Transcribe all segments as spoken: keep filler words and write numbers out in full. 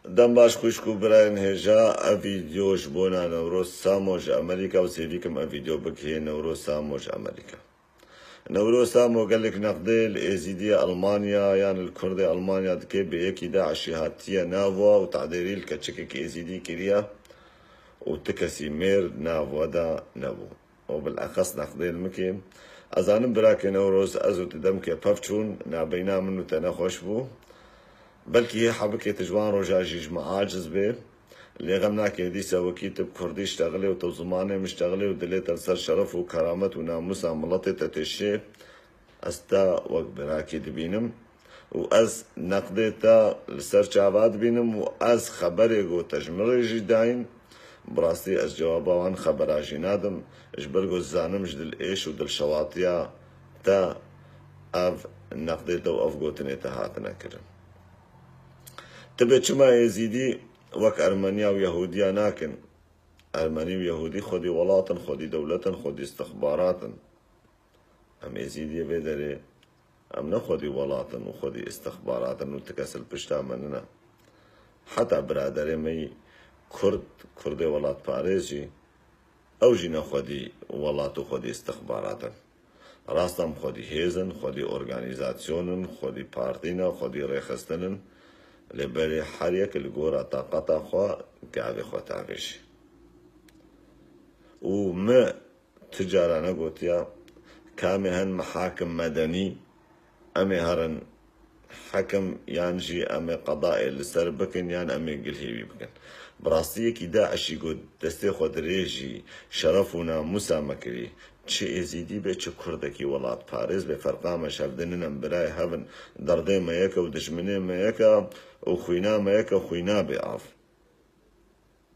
Dem baş xwişk û birayên hêja, ev vîdeo ji bona Newroz Samo ji Amerîka û sêvî kim ev vîdeo bigihê Newroz Samo ji Amerîka. Newroz Samo gelek neqdê li Êzîdiyê Almanya yan li Kurdê Almanya dike, bê yekî DAIŞî hatiye nav we û tadêrî li keçikek Êzîdî kiriye û ti kesî mêr nav we de nebû. û bileqes neqdê li min kê. Ez zanim birakê Newroz, ez û tu demkê pev çûn, nabeyna min û te nexweş bû. Belkî hê hebikê tu ji wan roja jî ji min aciz bê. Lê xem nake dîsa wekî tu bi kurdî ştexilê û tu bi zimanê min ştexilê û dilê te li ser şeref û keramet û namûsa miletê te têşê. Ez te wek birakê dibînim û ez neqdê te li ser çava dibînim û ez xeberê ku te ji min re jî dayîn, bi rastî ez cewaba wan xebera jî nadim, ji ber ku zanim ji dilêş û dilşewatiya te ev neqdê te û ev gotinê te hatine kirin. Tibê çima Êzîdî wek Ermeniya û Yehûdiya nakin? Ermenî û Yehûdî xwedî welat in, xwedî dewlet in, xwedî istixbarat in. Em Êzîdiyê vê derê, em ne xwedî welat in û xwedî istixbarat in û ti kes li pişta me nine. Heta biraderê me yî Kurd, Kurdê welatparêz jî, ew jî ne xwedî welat û xwedî istixbarat in. Rast em xwedî hêz in, xwedî organîzasyon in, xwedî partî ne, xwedî rêxistin in. Lê berê her yek li gora taqeta xwe gavê xwe tavêjê. Û me tu cara negotiya, kamê hen mehakim medenî, em ê herin hekim yan jî em ê qedayê li ser bikin yan em ê gilhêvî bikin. Bi rastî yekî DAIŞî ku destê xwe dirêjî şeref û namûsa me kirî, çi Êzîdî be, çi Kurdekî welatparêz be, ferqa me ji hev di nîne, em birayê hev in, derdê me yek e û dijminê me yek e û xwîna me yek e, xwîna bê av.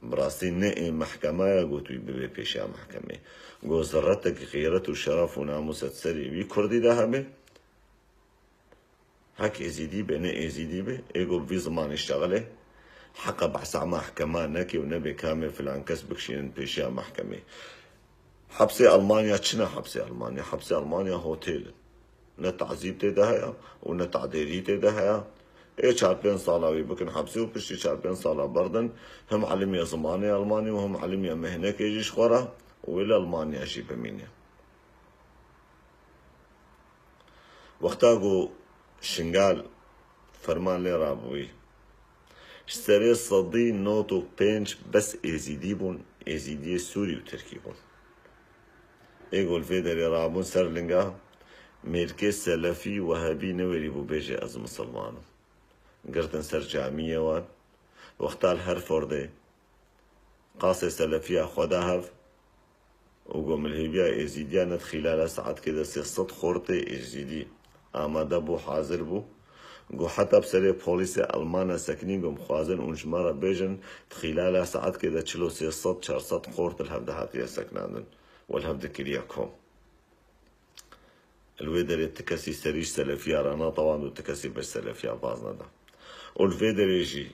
Bi rastî ne ê mehkema ya got wî bibe pêşiya mehkemê. Got zerretek xîret û şeref û namûs et serê wî Kurdî de hebe. Hek Êzîdî be, ne Êzîdî be, ê got bi vî zimanî ştexile. Heqa behsa mehkema neke û nebê kamê filan kes bikişînin pêşiya mehkemê. Hepsê Almanya çi ne hepsê Almanya? Hepsê Almanya hotêl in. Ne tazîb tê de heye û ne tadêrî tê de heye. Ê çar pênc sala wî bikin hepsê û piştî çar pênc sala berdin, him elimiye zimanê Almanî û him elimiye mehnekê jî ji xwe re û wê li Almanya jî bimîne. Wexta ku Şingal ferman lê rabûyî, ji serê sedî nod û pênc bes Êzîdî bûn, Êzîdiyê Sûrî û Tirkî bûn. Ê ku li vê derê rabûn ser linga, mêrkê selefî, wehebî newêrî bû bêje ez misilman im. Girtin ser camiyê wan. Wexta li Herfordê qasê selefiya xwe da hev û got milhêviya Êzîdiya ne di xîlala saetkê de sê sed xortê Êzîdî amade bû, hazir bû. Got heta bi serê polîsê Elmana sekinî, got em xwazin hûn ji me re bêjin, di xîlala saetkê de çil û sê sed çar sed xort li hev de hatiye sekinandin û li hev dikiriye kom. Li wê derê ti kesî serî ji selefiya re netewand û ti kesî ber selefiya baz neda. Û li vê derê jî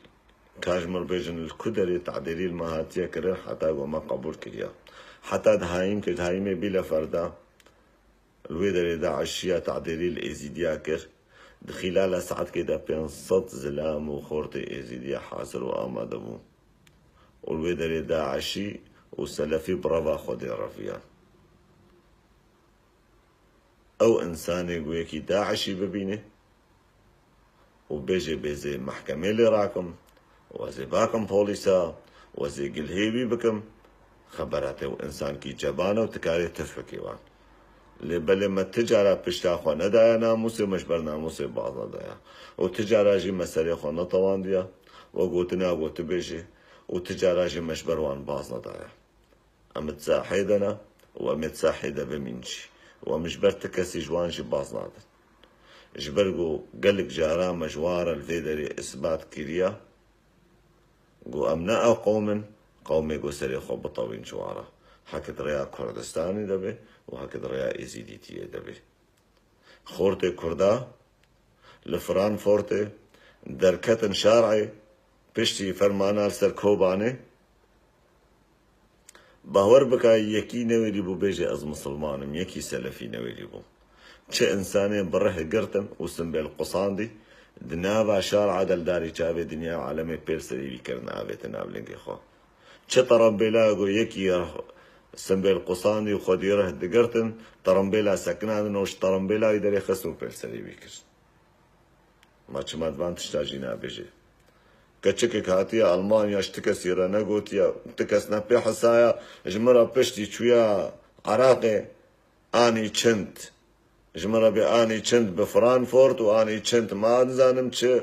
ka ji min re bêjin li ku derê tadêrî li me hatiye kirin, heta ku me qebûl kiriye. Heta di Hayîm kir, di Hayîmê Bîlefer de li wê derê DAIŞiya tadêrî li Êzîdiya kir. Di xîlala saetkê de pênc sed zilam û xortê Êzîdiya hazir û amade bûn. Û li wê derê DAIŞî û selefî bi reva Xwedê reviyan. Ew însanê ku yekî DAIŞî bibîne û bêje bê zê mehkemê lê rakim, we zê bakim polîsa, we zê gilhêvî bikim, xebera te ew însankî ceban e û tu karê tif bikî wan. Lê belê me ti cara pişta xwe nedaye namûsê, me ji ber namûsê baz nedaye. Û ti cara jî me serê xwe netewandiye, we gotina ku tu bêjê û ti cara jî me ji ber wan baz nedaye. Em di sahê de ne û em ê di sahê de bimîn jî. Û em ji ber ti kesî ji wan jî baz nadin. Ji ber ku gelek cara me ji wan re li vê derê isbat kiriye, ku em ne ew qewm in, qewmê ku serê xwe bitewîn ji wan re. Heke di rêya Kurdistanê de be û heke di rêya Êzîdîtiyê de be. Xortê Kurda li Frankfurtê derketin şarê piştî fermana li ser Kobanê. Bawer bike yekî newêrî bû bêje ez misilman im, yekî selefî newêrî bû. Çi însanê bi rih girtin û simbêl qusandî, Di nava şar edel darî çavê dinya û alemê pêl serî wî kirin avêtin nav lingê xwe. Çi terembêla ku yekî rih simbêl qusandî û xwedî rih digirtin, terembêla sekinandin û ji terembêla wî derê xist û pêl serî wî kir. Ma çima di van tişta jî nabêje? Keçikek hatiye Almanya, ji ti kesî re negotiye, ti kes ne pê hesaya, ji min re piştî çûya Iraqê, anî çend. Ji min re bê anî çend bi Frankfurt û anî çend ma nizanim çi.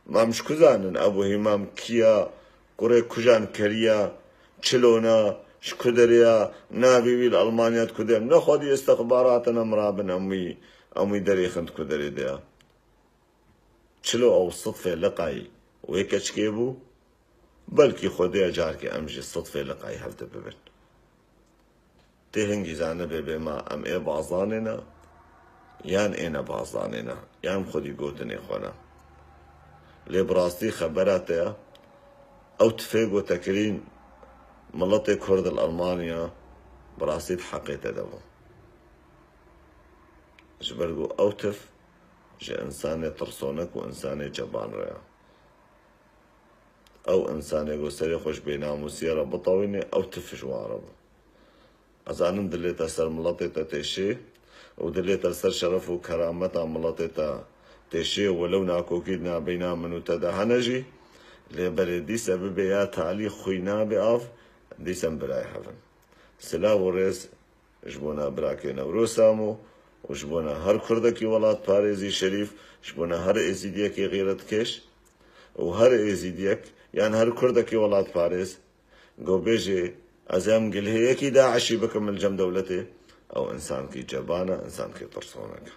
Mam ji ku zanin? Ebu Hîmam kî ya? Kurê kujan keriya? Çilona? Ji ku derê ya? Navê wî li Almanya di ku de? Ne xwedî istixbarat in, em rabin, em wî, em wî derêxin di ku derê de ya. Çilo ew sidfê liqayî wê keçikê bû? Belkî Xwedê ya carkê em jî sidfê liqayî hevdi bibin. Tê hingî zanibê bê ma em ê bazanê ne, yan ê ne bazanê ne, yan xwedî gotinê xwe ne. Lê bi rastî xebera te ya, ew tifê ku te kirîn miletê Kurd li Almanya, bi rastî di heqê te de bû. Ji ber ku ew tif ji însanê tirsonek û însanê ceban re ya. Ew însanê ku serê xwe ji bênamûsiyê re bitewîne, ew tif ji wan re bû. Ez zanim dilê te ser miletê te têşê û dilê te ser şeref û kerameta miletê te têşê, welew nakokî di nabeyna min û te de hene jî, lê berê dîse bibe ya talî xwîna bê av, dîse em birayê hev in. Silav û rêz ji bona birakê Newroz Samo û ji bona her Kurdekî welatparêzî şerîf, ji bona her Êzîdiyekî xîretkêş û her Êzîdiyek yan her Kurdekî welatparêz, ku bêjê, ez ê em gilhêyekî DAIŞî bikim li cem dewletê, ew însankî ceban e, însankî tirsonek e.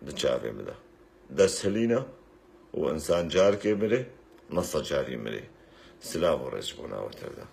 Di çavê min de. Dest hilîne û însan carkê mirê, ne sed carî mirê. Silav û rêz ji bona we tev de.